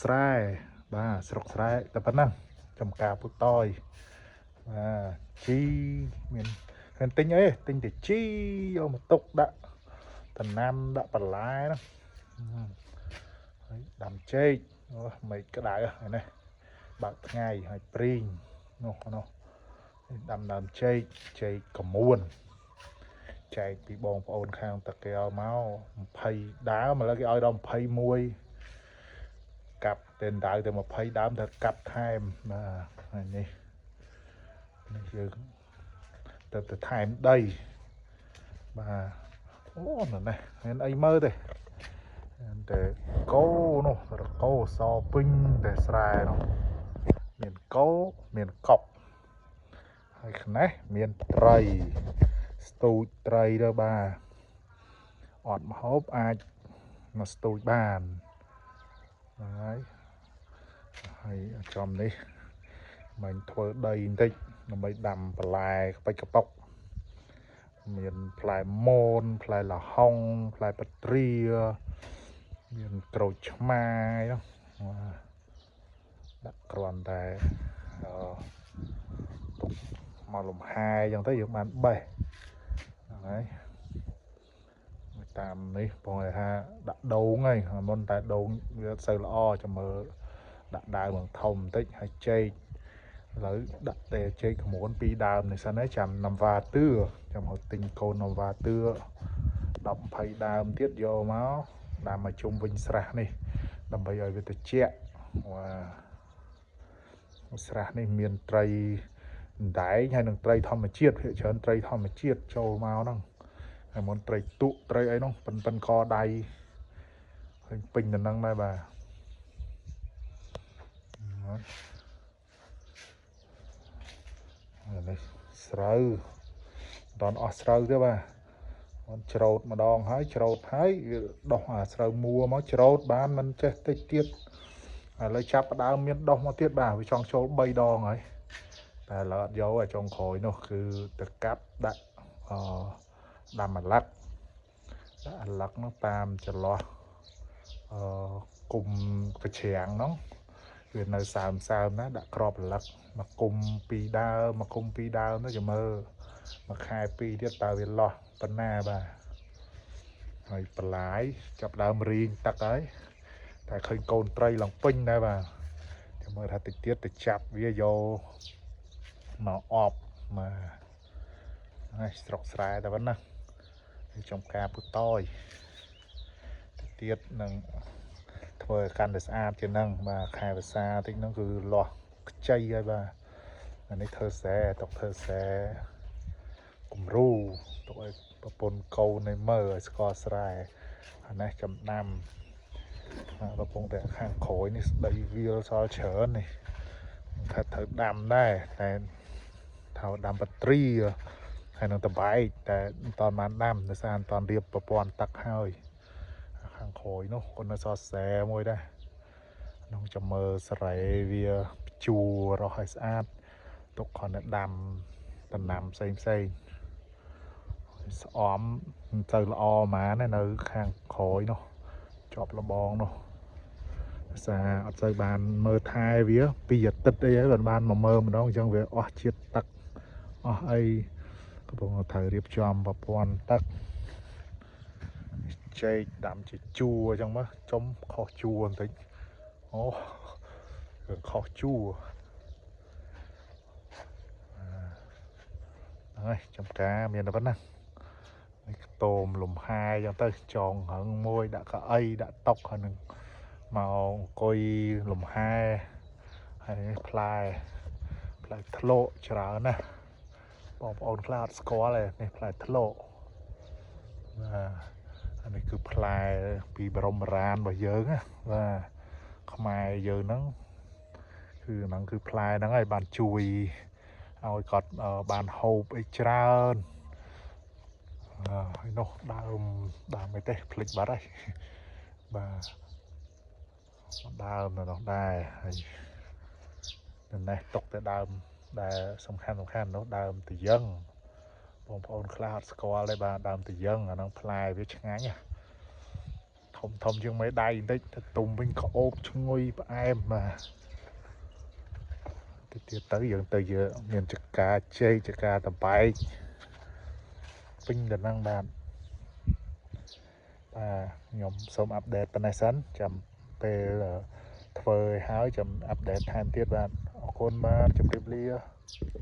ស្រែបាទស្រុកស្រែតែប៉ុណ្ណឹងចំការពូតយបាទជីមានមានទិញអីទិញតែជីយកមកទុកដាក់តំណាំដាក់បន្លែហ្នឹងហើយដាំចេកអូមិនក្តៅហើយនេះបើកថ្ងៃហើយព្រីងនោះនោះដាំដើមចេកចេកកមួនចែកពីបងប្អូនខាងតាកែវមក20ដើមឥឡូវគេឲ្យដល់21កាប់តែដៅទៅ20ដើមត្រូវកាប់ថែមបាទហើយនេះនេះយើងទៅថែមដីបាទអូណែមានអីមើលទេតែគោនោះរកោសពេញតែស្រែនោះមានគោមានកប់ហើយខ្នេះមានត្រីស្ទូចត្រីទៅបាទអត់មហូបអាចមកស្ទូចបានហើយហើយចំនេះមិនធ្វើដីបន្តិចដើម្បីដាំបន្លែក្បាច់កប៉ុកមានផ្លែមូនផ្លែលហុងផ្លែបត្រាមានក្រូចឆ្មានោះដាក់គ្រាន់តែទុកមកលំហែអញ្ចឹងទៅយើងបានបេះហ្នឹងហើយតាមនេះបងគេថាដាក់ដូងហើយមុនតែដូងវាអត់សូវល្អចាំមើលដាក់ដើមនឹងធំបន្តិចហើយចេកឥឡូវដាក់តែចេកក្មួនពីរដើមនេះសិនហើយចាំនំវ៉ាទឿចាំហត់ទិញកូននំវ៉ាទឿ10 20ដើមទៀតយកមកដាំមកជុំវិញស្រះនេះដើម្បីឲ្យវាត្រជាក់បាទស្រះនេះមានត្រីដែងហើយនឹងត្រីធម្មជាតិភាគច្រើនត្រីធម្មជាតិចូលមកហ្នឹងហើយមុនត្រីទុកត្រីអីនោះប៉ិនប៉ិនកដៃឃើញពេញទៅនឹងដែរបាទនេះស្រូវមិនតាន់អស់ស្រូវទេបាទมันច្រូតម្ដងហើយច្រូតហើយវាដោះអាស្រូវមួមកច្រូតបានមិនចេះតិចទៀតឥឡូវចាប់ផ្ដើមមានដោះមកទៀតបាទវាចង់ចូល3ដងហើយតែឥឡូវអត់យកអាចុងក្រោយនោះគឺទៅកាប់ដាក់អដាំអាឡឹកដាក់អាឡឹកនោះតាមចន្លោះអគុំកច្រាំងនោះវានៅសើមសើមណាដាក់ក្របអាឡឹកមកគុំពីរដើមមកគុំពីរដើមនោះចាំមើលមួយខែពីរទៀតតើវាលាស់ប៉ុណ្ណាបាទហើយបន្លាយចាប់ដើមរីងទឹកហើយតែឃើញកូនត្រីឡើងពេញដែរបាទចាំមើលថាតិចទៀតទៅចាប់វាយកមកអបមកហើយស្រុកស្រែតែប៉ុណ្ណាចំការពូតយតិចទៀតនឹងធ្វើឲ្យកាន់តែស្អាតជាងហ្នឹងបាទខែវស្សាតិចហ្នឹងគឺលាស់ខ្ចីហើយបាទអានេះធ្វើស្រែទុកធ្វើស្រែគំរូទុកឲ្យប្រពន្ធកូនឲ្យមើលឲ្យស្គាល់ស្រែអានេះចំដាំកំពុងតែខាងក្រោយនេះស្ដីវាលសល់ច្រើននេះថាត្រូវដាំដែរតែថាដាំបត្រាហើយនឹងតបែកតែមិនតាន់បានដាំដោយសារមិនតាន់រៀបប្រព័ន្ធទឹកហើយខាងក្រោយនោះគាត់នៅសល់ស្រែមួយដែរក្នុងចាំមើលស្រែវាជួររស់ឲ្យស្អាតទុកគ្រាន់តែដាំដំណាំផ្សេងផ្សេងស្អំមិនទៅល្អហ្មងនៅខាងក្រោយនោះជាប់លបងនោះភាសាអត់សូវបានមើលថែវាពីអាទិត្យអីហើយបានមកមើលម្ដងអញ្ចឹងវាអស់ជាតិទឹកអស់អីកំពុងត្រូវរៀបចំប្រព័ន្ធទឹកចេកដាំជាជួរអញ្ចឹងមកចំខុសជួរបន្តិចអូខុសជួរហ្នឹងហើយចំការមានតែប៉ុណ្ណានេះខ្ទមលំហែអញ្ចឹងទៅចងរឹងមួយដាក់កៅអីដាក់តុកហើយនឹងមកអង្គុយលំហែហើយផ្លែផ្លែធ្លោកច្រើនណាស់បងប្អូនខ្លះអត់ស្គាល់ទេនេះផ្លែធ្លោកបាទអានេះគឺផ្លែពីបរមរានរបស់យើងណាបាទខ្មែរយើងហ្នឹងគឺហ្នឹងគឺផ្លែហ្នឹងហើយបានជួយឲ្យគាត់បានហូបអីច្រើនហើយនោះដើមដើមអីទេភ្លេចបាត់ហើយបាទដើមនៅនោះដែរហើយនៅនេះទុកតែដើមដែលសំខាន់សំខាន់នោះដើមតយឹងបងប្អូនខ្លះអត់ស្គាល់ទេបាទដើមតយឹងអាហ្នឹងផ្លែវាឆ្ងាញ់ធ ធំធំជាងមេដៃបន្តិចទៅទុំវិញក្អូបឈ្ងុយផ្អែមបាទតិចទៀតទៅយើងទៅយើងមានចកាចេកចកាតបែកពេញដល់ហ្នឹងបាទបាទខ្ញុំសូម update ប៉ុណ្ណេះសិនចាំពេលធ្វើឲ្យហើយចាំ update ថែមទៀតបាទអរគុណបាទជម្រាបលា។